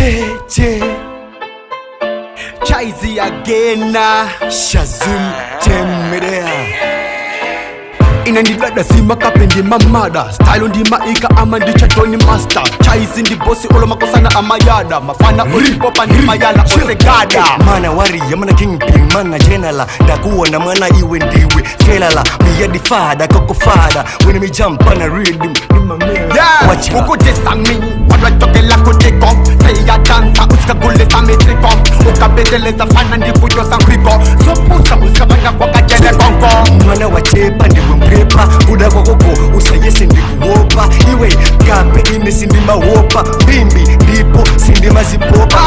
Che che. Chaizi again. Shazim Temerea. Inandidada simakape ndimamada style ndimaika ama ndichatoni master Chaizi ndi bosi olomakosana amayada mafana olipopa ndimayala osegada. Mana wariya, mana kingpin, mana jenala, ndakuona mwana iwe ndiwe felala miyadifada kokofada when me jump on a rhythm. Yeah, ukudisami wadwatokela kutiko seyadansa usikagulisa mitriko ukabeteleza fana ndikuyosa nkhwiko sopusa usikabanga kwakajele konko. Mwana wachepa ndiwe mprepa kuda kwakoko usayese ndikuwopa iwe kape ine sindimawopa mbimbi ndipo sindimazipopa.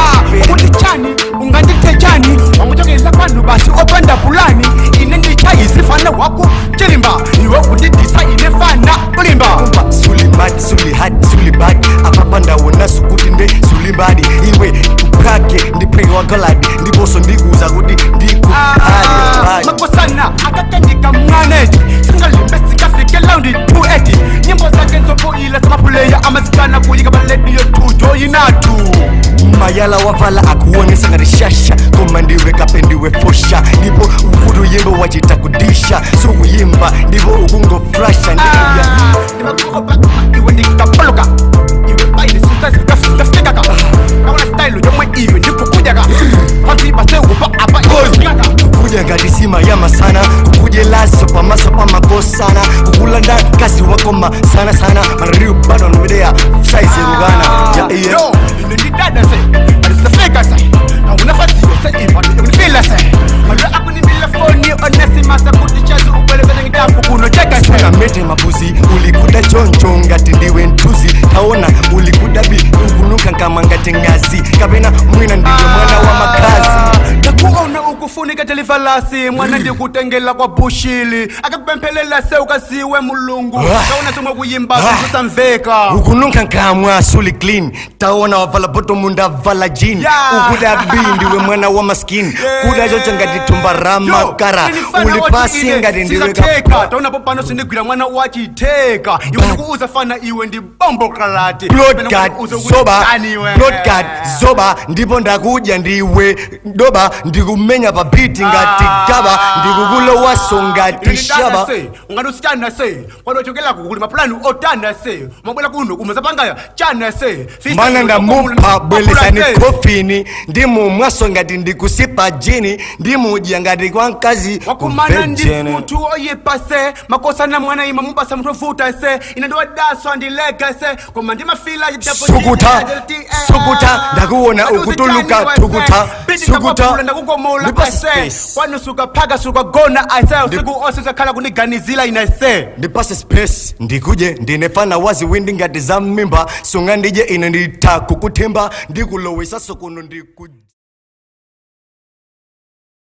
Ukuthi chani ungandithe chani wangutokela kwanu basi opanda pulani ine ndichayisifana wako chilimba iwe kundidisa ine fana ulimba. Kumba sulimad sulihad sulibad apapa ndawona sukuti nde sulimbadi iwe uphake ndipheke wakaladi ndiponso ndikuuza kuti ndikuhali. Makosana akakanyika mwaneti singalimbe sikafike laundi 280 nyimbo zake nzopoila samapuleya amazikana kuyika balediyo tujoyinatu. Mayala wavala akuonesa ngati shasha koma ndiwe kape ndiwe fosha ndipo ukuti uyimbe wachita kudisha sukuyimba ndipo ukungofrasha ndikuya. Ndimakuopa iwe ndikapoloka iwe bayilisukafikaka kaona style yomwe iwe ndikukujaka pansi basewupa apa iwe. Kukudya ngati sima ya masana kukudyelaso pamaso pamakosana kukulanda mkazi wakoma sana sana manariu bado nmedeya saizi rugana ya iye. Yo, ine ndidada se alisafika se awunafasiyo se ivanifila se alo akunimila foni onesimasa kuti chazi ubwelezele ngitaku kunocheka se. Sunamete mapuzi ulikuda choncho ngati ndiwe mtuzi taona ulikudabi ukunuka nkama ngati ngazi kapena mwina ndiwe mwana wa makazi. Ndakuona ukufunika telivalasi mwana ndikutengela kwa bushili akakupemphelela se ukasiwe mulungu. Taona somwe kuyimba kusamveka. Ukunuka nkamwa suli clean taona wavala botomu ndavala jean. Yeah. Ukuda bi ndiwe mwana wa maskini kuda chocho ngati thumba ra makara ulipasi ngati ndiwe teka taonapo pano sindigwira mwana wachitheka iwe ndikuuza fana iwe ndi bombo kalati. Bloodcard zoba bloodcard zoba ndipo ndakudya ndiwe doba ndikumenya pa biti ngati gaba ndikukulowaso ngati shaba. Ungati usichana se kwanochokela kuli mapulani otana se mabwela kuno kumazapangaya chana se. Mana ndamupha bwelesani kofini ndimumwaso ngati ndikusipa jini ndimudya ngati kwa mkazi. Wakumana ndi Virgin. munthu oyipase makosana mwana ima mubasa munthu ovuta se ine ndiwadaswa ndilega se koma ndimafila. Sukuta, sukuta, ndakuona ukutuluka, tukuta, sukuta. Ndakukomola Ndipase ase space. kwanu sukaphaka sukagona ase usiku onse usakhala kundiganizila ine se. Ndipase space ndikuje ndinefana waziwindi ngati za mmimba sungandije ine nditha kukuthimba ndikulowesaso kuno ndiku.